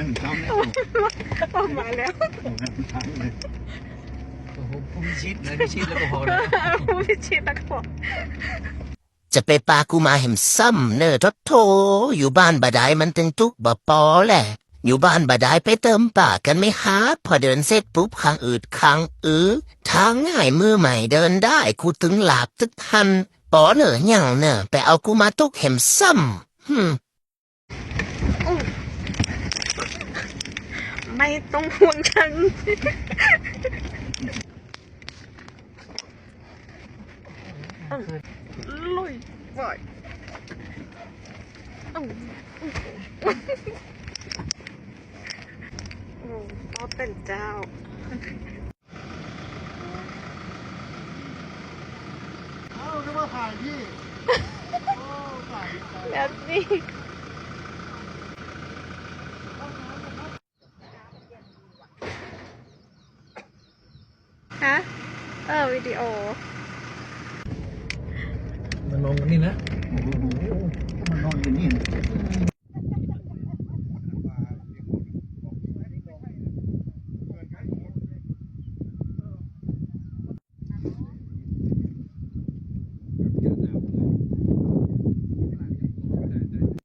ອອກມາແລ້ວ ໂອ້ໂຫ ຜູ້ພິຊິດນະ ພິຊິດແລ້ວກໍພໍນະ ຜູ້ພິຊິດແລ້ວກໍພໍ ຈະໄປປາກູມາແຮມຊ້ຳເນີ ໂທ້ໂທ້ ຢູ່ບ້ານບາດາຍມັນຈຶ່ງທຸກບໍ່ພໍແຫຼະ ຢູ່ບ້ານບາດາຍໄປເຕີມປາກັນໄມ້ຫາກ ພໍເດີນເສັດປຸບຄ້າງອືດຄ້າງອື ທາງງ່າຍມືໃໝ່ເດີນໄດ້ ກູຕຶງຫຼາບຕຶກຫັນ ປໍເນີ ຫຍັງເນີ ໄປເອົາກູມາຕົກແຮມຊ້ຳ ຫືມ. ໄມ່ຕ້ອງຫ່ວງກັນ ລຸຍ ໄປ ໂອ້ ເປັນເຈົ້າ. ອ້າວ ນຶກວ່າຖ່າຍທີ່ ໂອ້ ຕາຍ ຕາຍ ແບບນີ້ ຮະ? ເອີ ວິດີໂອ ມາລົງອັນນີ້ນະ.